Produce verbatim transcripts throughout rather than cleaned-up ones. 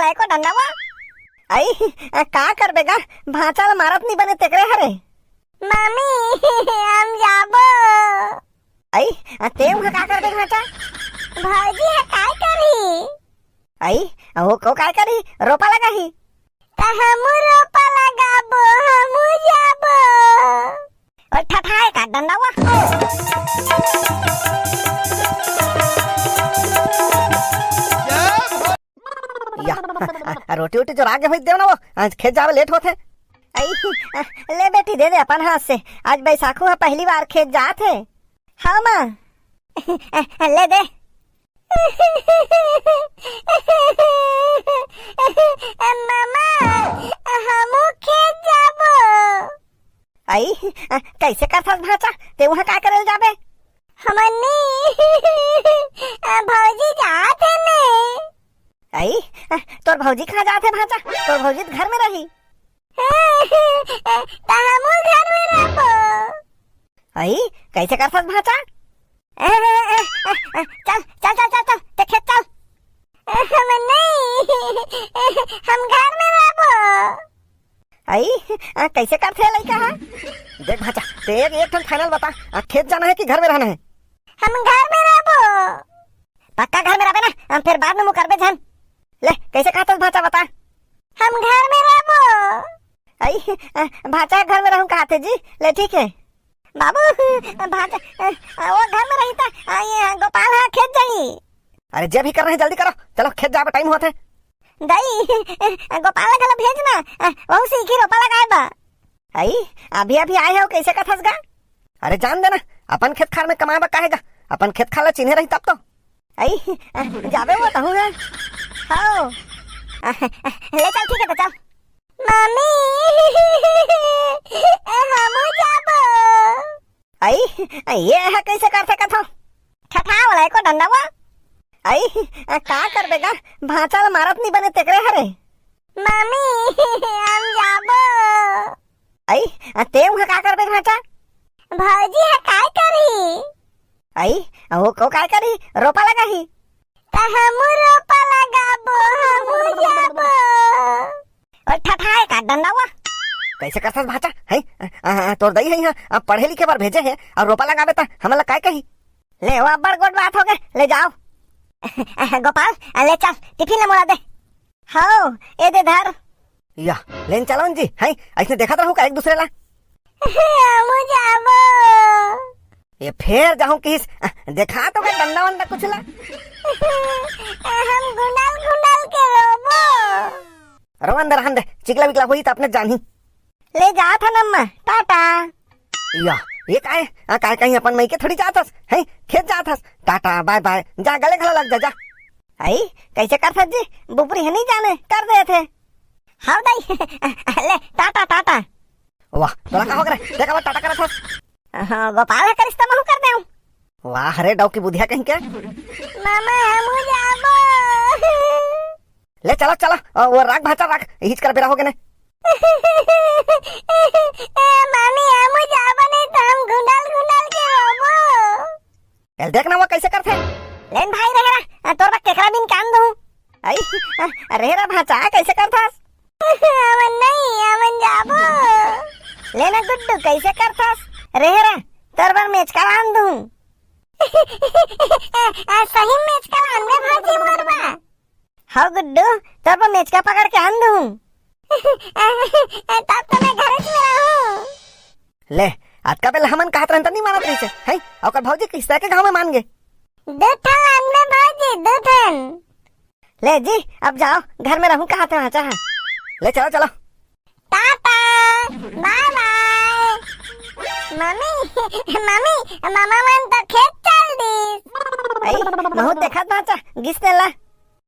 एको डंडा वो। अई, का करबे गा? भांचा ल मारत नी बने तेकरे हरे। मामी, हम जाबो। अई, ते उहाँ का करबे भांचा? भौजी ह काय करही? अई, वो को काय करही? रोपा लगाही। त हमू रोपा लगाबो, हमू जाबो। ओ ठठाए का डंडा वो। या, रोटी वोटी जो राग होई देव ना वो, आज खेत जावे लेट होथे। अई, ले बेटी दे दे अपन हाथ से, आज बैसाखू ह पहली बार खेत जात हे। हाँ माँ, ले दे। मामा, हमू खेत जाबो। अई, कैसे करथस भांचा? ते उहाँ का करे ल जाबे? हमनी, भौजी जात हे ने। अई, तोर भौजी कहाँ जात हे भांचा? तोर भौजी त घर में रही। त हमू घर में रहबो। अई, कैसे करथस भांचा? चल, चल, चल, चल, चल, ते खेत चल। हम नहीं, हम घर में रहबो। अई, कैसे करथे लइका ह? देख भांचा, ते एक, एक ठन final बता, खेत जाना हे कि घर में रहना हे? हम घर में रहबो। पक्का घर में रहबे ना, हम फिर बाद में मुकरबे झन। ले, कैसे कहत हस भांचा बता? हम घर में रहबो। अई, भांचा घर में रहूं कहत हे जी। ले ठीक हे। बाबू, भांचा, वो घर में रही त, ये गोपाल ह खेत जाई। अरे जे भी करना हे जल्दी करो, चलो खेत जाबे time होत हे। दाई, गोपाल ला घला भेज ना, वहू सीखी रोपा लगाए बा। अई, अभी अभी आए हो, कैसे कथस गा? अरे जान देना, अपन खेत खार में कमाए बर काहे गा? अपन खेत खार ला चिन्हे रही तब तो। अई, जाबे वो तहूँ है। हो। ले चल, ठीक है तो चल। मम्मी, हमू जाबो। अई, ये है कैसे करथे कथो? ठठा वाला एको डंडा वो। अई, का करबे गा? भांचा ला मारत नी बने तेकरे हरे। मम्मी, हम जाबो। अई, ते उहाँ का करबे भांचा? भौजी ह काय करही? अई, वो को काय करही? रोपा लगाही। त हमू रोपा लगाबो, हमू जाबो। ओ ठठाए का डंडा वो। कैसे करथस भांचा? हैं? आ, आ, तोर दई है यहाँ, अब पढ़े लिखे बर भेजे है और रोपा लगाबे त हमन ला काय कही? ले, वो अब्बड़ गोठ बात हो गे, ले जाओ। गोपाल, ले चल, टिफिन ला मोला दे। हव, ए दे धर। या, लेन चलो न जी, हैं? ऐसने देखत रहू का एक दूसरे ला? हमू जाबो। ये फेर जाहूं किस, देखा तो का डंडा वंडा कुछ ला। हम गुंडल गुंडल के रोबो। रोवन दे, रहन दे, चिकला विकला होई त अपने जानही। ले जात हन अम्मा, टाटा। या, ये काय? आ, काय कहीं अपन मइके थोड़ी जात हस, हैं? खेत जात हस। टाटा, बाय बाय, जा गले घला लग जा, जा। अई, कैसे करथस जी? बुपरी ह नहीं जाने, कर देथे। हव दाई, ले, टाटा, टाटा। वाह, तोला का हो गे रे? देखा वो टाटा करत हस। हाँ, गोपाल ह करिस त महू कर देहूं। वाह रे, डौकी बुधिया कहीं के। मामा, हमू जाबो। ले चलो, चलो, अ, वो राख भांचा राख, हिच कर बेरा हो गे ने। ए, मामी, हमू जाबो नहीं त हम घुंडल घुंडल के रोबो। ए, देख ना वो कैसे करथे। लेन भाई रेहरा, अ, तोर बर केकरा बीन के आन दूं। अई, अ, रेहरा भांचा कैसे करथस? हमन नहीं, हमन जाबो। लेना गुड्डू, कैसे करथस? रेहरा, तोर बर मेचका लान दूं। आ, सही मेचका लान दे भौजी मोर बर। हव गुड्डू, तोर बर मेचका पकड़ के आन दूं। तब तो मैं घरे में रहूं। ले, अतका बेला हमन कहत रहन त नहीं मानत रहिसे, हैं? ओकर भौजी किस्ता के घाव में मान गे। दू ठन लान दे भौजी, दू ठन। ले जी, अब जाओ, घर में रहूं कहाँ थे वहाँ चाहा। ले चलो, चलो। टाटा, बाय बाय। मम्मी, मम्मी, मामा मन तो खेत चल दिस। अई, महू देखत भांचा, गिस तेला।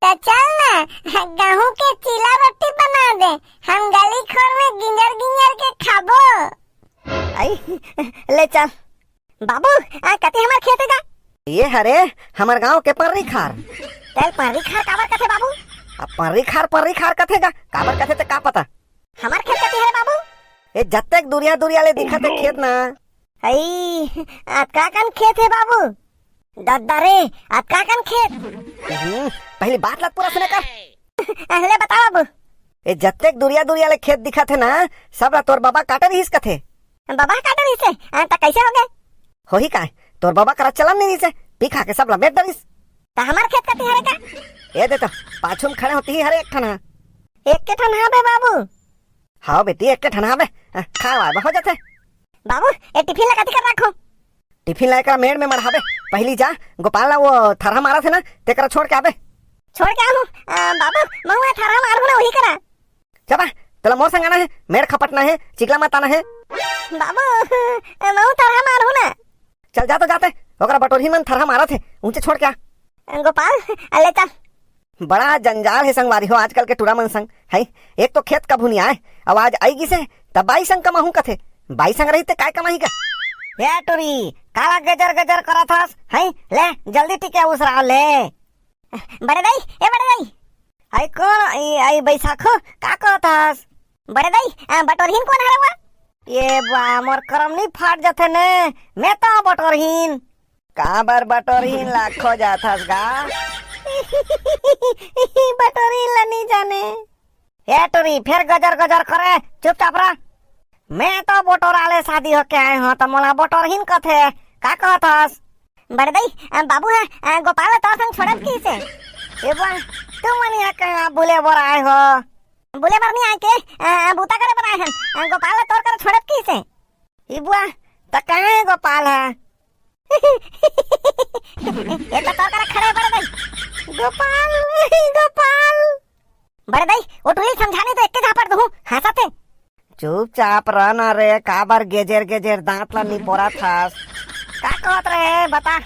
त चल ना, गहूं के चीला रोटी बना दे, हम गली खोर में गिंजर गिंजर के खाबो। अई, ले चल। बाबू, आ कति हमर खेत हे गा? ये हरे हमर गांव के पर्री खार। तेल पर्री खार काबर कथे बाबू? अब पर्री खार, पर्री खार कथे गा, काबर कथे ते का पता? हमर खेत कति हरे बाबू? ये जत्तेक दुरिया दुरिया ले दिखत हे खेत ना। अई, अतका कन खेत हे बाबू? दद्दा रे, अतका कन खेत? हम्म, पहली बात ला पूरा सुने कर। अ, ले बता बाबू। ए, जतेक दुरिया दुरिया ले खेत दिखत हे ना, सब ला तोर बबा काटे रिहिस कथे। बबा काटे रिहिस हे? अ, त कइसे होगे? होही काय, तोर बबा करा चलन नइ रिहिस हे, पी खा के सब ला बेच डरिस। त हमर खेत कती हरे का? ए दे तो, पाछू म खड़े होती ही हरे एक ठन हा। एक के ठन हा बे बाबू। हाव बेटी, एक के ठन हा बे। अ, खाए वाए बा हो जाथे। बाबू, ए टिफिन ला कती कर रखो? टिफिन ला एकरा मेड़ में मढ़ाबे। पहिली जा, गोपाल ला वो थरहा मारत हे ना, तेकरा छोड़ के आबे। छोड़ के आहूं? अ, बाबू, महूं ए थरहा मारहूं ना वही करा। चबा, तोला मोर संग आना हे, मेड़ खपटना हे, चिकला मत आना हे। बाबू, महूं थरहा मारहूं ना। चल जा तो जाते, ओकरा बटोरही मन थरहा मारत हे, उंचे छोड़ के आ। गोपाल, अ, ले चल। बड़ा जंजाल हे संगवारी हो आजकल के टूरा मन संग, है? एक तो खेत कभू नइ आय, अउ आज आई गिसे, तब बाई संग कमाहूं कथे। बाई संग रहिते काय कमाही का? ए टूरी, काला गजर गजर करत हस, है? ले, जल्दी टिकिया उसरा ले। बड़े दाई, ए बड़े दाई। आई कोन, आई, आई बैसाखो, का कहत हस? बड़े दाई, अ, बटोरहीन कोन हरे वा? ए बा, मोर करम नइ फाट जथे ने, मैं तो बटोरहीन। काबर बटोरहीन ला खोजत हस गा? बटोरहीन ला नइ जाने। ए टूरी, फेर गजर गजर करे, चुपचाप रह। मैं तो बटोरा ले शादी होके आए हंव, त मोला बटोरहीन कथे, का कहत हस? बड़े दाई, अ, बाबू ह, अ, गोपाल ला तोर संग छोड़ब कहिसे। ए बुआ, तुमन इहां कहां बुले बर आए हो? बुले बर नइ आए के, अ, अ, बूता करे बर आए हन। अ, गोपाल ला तोर करा छोड़ब कहिसे। ए बुआ, त कहां हे गोपाल ह? ए तो तोर करा खड़े हे बड़े दाई। गोपाल, गोपाल। बड़े दाई, ओ टूरी समझा नहीं तो एक के झापड़ दूं, हंसत हे। चुपचाप रह ना रे, काबर गेजेर गेजेर दांत ला निपोरत हस? का कहत रहे, बता।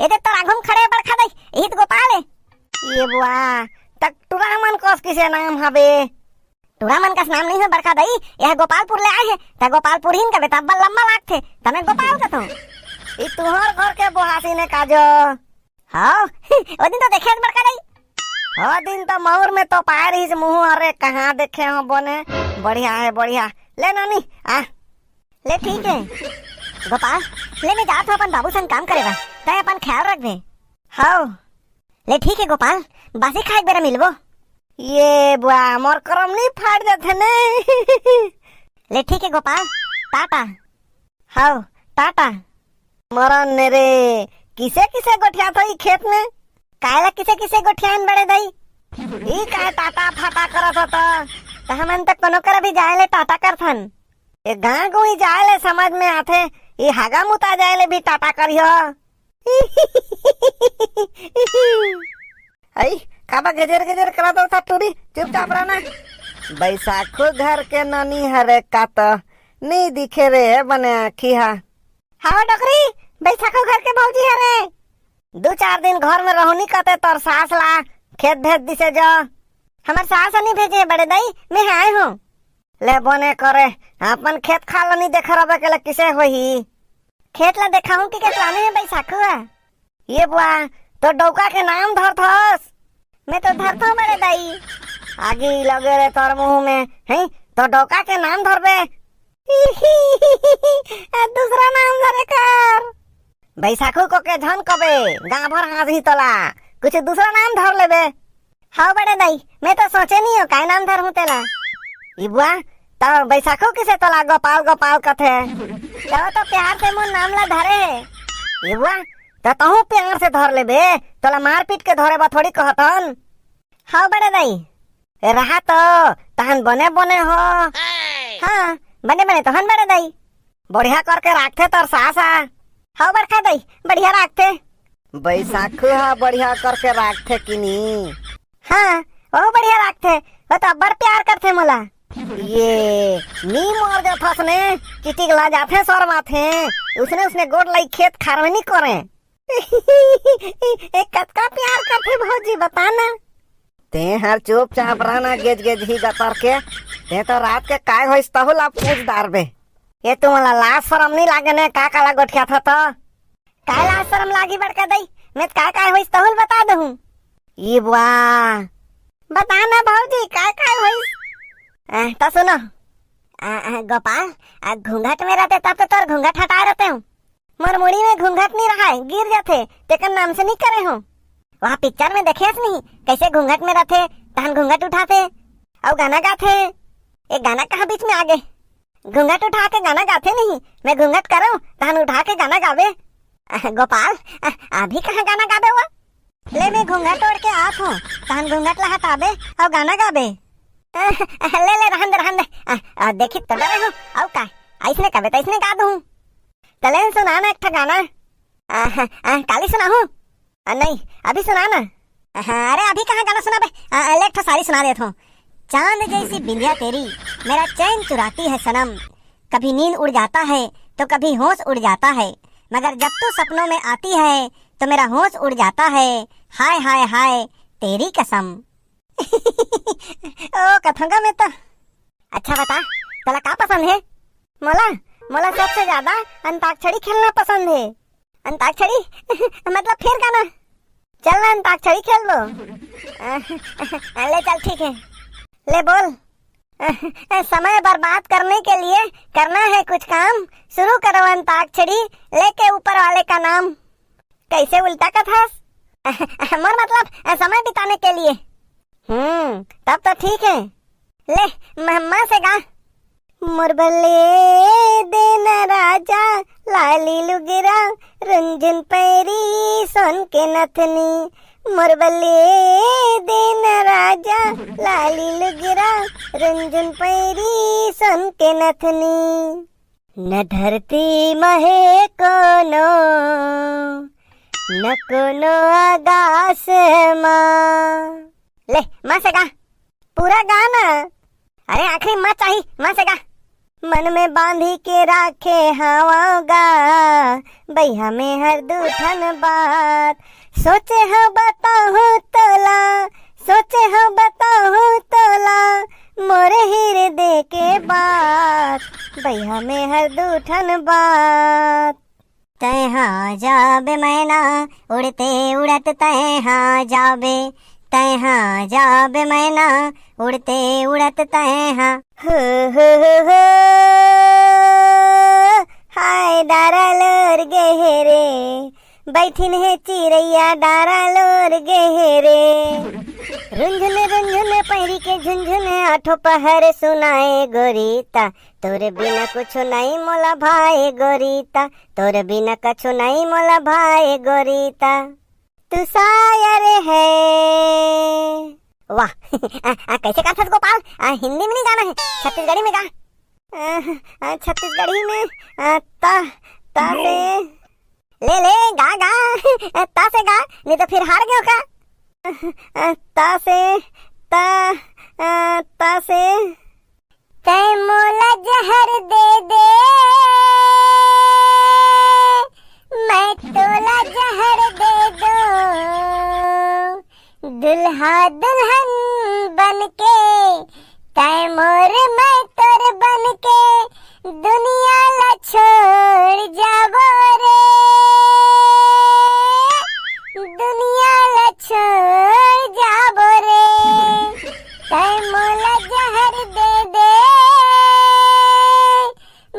ए दे तोर आघू म खड़े हे बड़का दाई, इही त गोपाल हे। ए बुआ, त टूरा मन कस कइसे नाम हवे? टूरा मन कस नाम नइ हे बड़का दाई, ए गोपालपुर ले आए हे, त गोपालपुरहीन कबे त अब्बड़ लंबा लागथे, त मैं गोपाल कथंव। ई तुंहर घर के बोहासी ने काजो। हव, ओ दिन तो देखे हस बड़का दाई। ओ दिन तो मऊर में तो पाए रहिस मुंह, अरे कहां देखे हंव बने। बढ़िया हे, बढ़िया। ले नानी, आ। ले ठीक हे। गोपाल, ले मैं जात हंव अपन बाबू संग काम करे बर, तैं अपन ख्याल रखबे। हव। ले ठीक हे गोपाल, बासी खाए के बेरा मिलबो। ए बुआ, मोर करम नइ फाट जथे ने। ले ठीक हे गोपाल, टाटा। हव, टाटा। मरन ने रे, किसे किसे गोठियाथो ई खेत में? काय ला किसे किसे गोठियान बड़े दाई? ई काय टाटा फाटा करत हो त? त हमन त कोनो करा भी जाए ले टाटा करथन। ए गांव गुई जाए ले समझ में आथे, ई हागा मुता जाए ले भी टाटा करिहो। अई, काबर गजर गजर करत हो त टूरी, चुपचाप रह ना। बैसाखू घर के ननी हरे का त, नइ दिखे रे बने आँखी हा। हाव डोकरी, बैसाखू घर के भौजी हरे। दू चार दिन घर में रहूं नी कते तोर सास ला खेत भेज दिसे जो। हमर सास नइ भेजे बड़े दाई, मैं आए हंव। ले बने करे, अपन खेत खार ला नइ देखे रबे के ले किसे होही? खेत ला देखाहूं कि के लाने हे बैसाखू हा? ए बुआ, तोर डौका के नाम धरथस? मैं तो धरथंव बड़े दाई। आगी लगे रे तोर मुंह में, हैं? तोर डौका के नाम धरबे? आ दूसरा नाम धरे कर। बैसाखू कके झन कबे, गांव भर हांसही तोला। कुछ दूसरा नाम धर लेबे। हव बड़े दाई, मैं तो सोचे नइ हंव काय नाम धरहूं तेला। ए बुआ, त बैसाखू किसे तोला गोपाल गोपाल कथे? त ओ तो प्यार से मोर नाम ला धरे हे। ए बुआ, त तहूं प्यार से धर लेबे, तोला मारपीट के धरे बर थोड़ी कहत हन। हव बड़े दाई। ए रहा तो, तहन बने बने हो। हां, बने बने तो हन बड़े दाई। बढ़िया करके राखथे तोर सास हा। हव बड़का दाई, बढ़िया राखथे। बैसाखू हा बढ़िया करके राखथे कि नी? हां, ओ बढ़िया राखथे, ओ तो अब्बड़ प्यार करथे मोला। ए, नी मर जाथस ने, कितिक ला जाथे शरमाथे, उसने उसने गोड़ लाई खेत खार में नी करे। ए, कतका प्यार करथे भौजी, बता ना। तें हर चुपचाप रह ना, गेज गेज ही गतर के। तें तो रात के काय होइस तहू ला पूछ डारबे। ए, तुमन ला लाज शरम नइ लागे ने, का काला गोठियाथो त? काय लाज शरम लागी बड़का दाई? मैं त काय काय होइस तहू ल बता दहूं। ए बुआ। बता ना भौजी, काय काय होइस? आ, त सुनो। आ, आ, गोपाल, आ, घूंघट में रहते तब तो तोर घूंघट हटाए रहते हूं। मोर मुड़ी में घूंघट नइ रहय, गिर जाथे, तेकर नाम से नइ करे हंव। वहां पिक्चर में देखे हस नहीं, कैसे घूंघट में रहथे, तहन घूंघट उठाथे अउ गाना गाथे। एक गाना कहाँ बीच में आगे? घूंघट उठा के गाना गाथे नहीं, मैं घूंघट करंव तहन उठा के गाना गाबे। गोपाल, अभी कहाँ गाना गाबे वो? ले, मैं घूंघट ओढ़ के आत हूँ, तहन घूंघट ला हटाबे अउ गाना गाबे। ले ले, रहन दे, रहन दे। देखी तो डरे हूँ, अउ का? अइसने कबे तइसने गा दूँ। तले सुना ना एक ठा गाना। काली सुनाहूँ? नहीं, अभी सुना ना। अरे, अभी कहाँ गाना सुनाबे? ले, एक ठो शायरी सुना देत हूँ। चांद जैसी बिंदिया तेरी मेरा चैन चुराती है सनम। कभी नींद उड़ जाता है तो कभी होश उड़ जाता है, मगर जब तू सपनों में आती है तो मेरा होश उड़ जाता है। हाय हाय हाय, तेरी कसम। ओ, कथंगा में तो। अच्छा बता, तोला का पसंद है? मोला, मोला सबसे ज्यादा अंताक्षरी खेलना पसंद है। अंताक्षरी? मतलब फिर गाना? चल ना, अंताक्षरी खेल लो। ले चल, ठीक है। ले बोल। समय बर्बाद करने के लिए करना है कुछ काम, शुरू करो अंताक्षरी लेके ऊपर वाले का नाम। कैसे उल्टा कथस? मोर मतलब समय बिताने के लिए। हम्म, तब तो ठीक है। ले, म-, माँ से गा। मोर बल्ले देना राजा लाली लुगरा, रुंझुन पैरी सोन के नथनी। मोर बल्ले देना राजा लाली लुगरा, रुंझुन पैरी सोन के नथनी। न धरती म हे कोनो, न कोनो आकाश म। ले, माँ से गा। पूरा गा ना। अरे, आखिरी माँ चाही, माँ से गा। मन में बांधी के राखे हवा गा, बइहा में हर दू ठन बात। सोचे हव बताहूँ तोला, सोचे हव बताहूँ तोला, मोरे हिरदे के बात, बइहा में हर दू ठन बात। तैं हा जाबे मैना, उड़ते उड़त तैं हा जाबे, तैं हा जाबे मैना, उड़ते उड़त तैं हा। हो, हो, हो, हो। हाय डारा लोर गे हे रे, बैठिन हे चिरैया डारा लोर गे हे रे। रुंझुन रुंझुन पैरी के झुनझुन, आठों पहर सुनाए गोरी ता। तोरे बिना कुछु नहीं मोला भाए गोरी ता, तोरे बिना कुछु नहीं मोला भाए गोरी ता। तू शायर है। वाह। आ, आ, कैसे गाथस गोपाल? आ, हिंदी में नहीं गाना है, छत्तीसगढ़ी में गा। आ, आ, छत्तीसगढ़ी में, आ, ता, ता से। ले, ले, गा, गा। आ, ता से गा, नहीं तो फिर हार गयो का? आ, ता से, ता, आ, ता से। तैं मोला जहर दे दे, मैं तोला जहर दे दूं। दुल्हा दुल्हन बन के, तैं मोर मैं तोर बन के, दुनिया ला छोड़ जाबो रे, दुनिया ला छोड़ जाबो रे। तैं मोला जहर दे दे,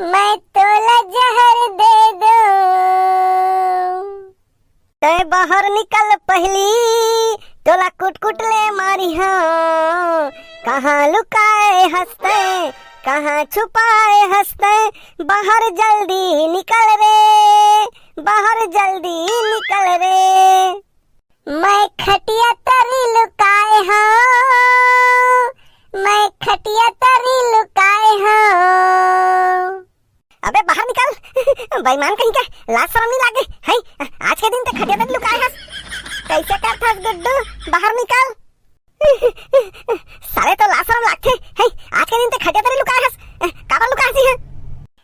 मैं तोला जहर दे दूं। तैं बाहर निकल पहली, तोला कुट कुट ले मारिहा। कहाँ लुकाए हस तैं, कहाँ छुपाए हस तैं, बाहर जल्दी निकल रे, बाहर जल्दी निकल रे। मैं खटिया तरी लुकाए हंव, मैं खटिया तरी लुकाए हंव। अबे बाहर निकल, बेईमान कहीं के, लाज शरम नहीं लागे, हैं? आज के दिन तैं खटिया तरी लुकाए हस, कैसे करथस गुड्डू, बाहर निकल। साले तो लाज शरम लागथे, हैं? आज के दिन तैं खटिया तरी लुकाए हस, काबर लुकाए हस?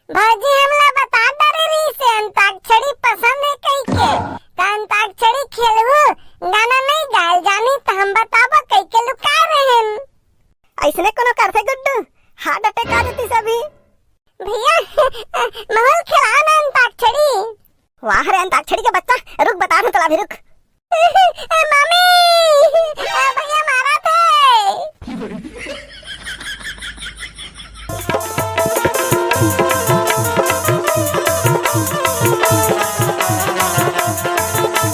भौजी हमला बता डरे रहिसे अंताक्षरी पसंद हे कहिके, त अंताक्षरी खेलहू, गाना नहीं गाए ल जानी त हम बताबो कहिके लुकाए रहेन। अइसने कोनो करथे गुड्डू, heart attack आ देतिस अभी। भैया, महूं ल खेलाओ ना अंताक्षरी। वाह रे अंताक्षरी के बच्चा, रुक बताथंव तोला अभी रुक। ए, मम्मी, ए,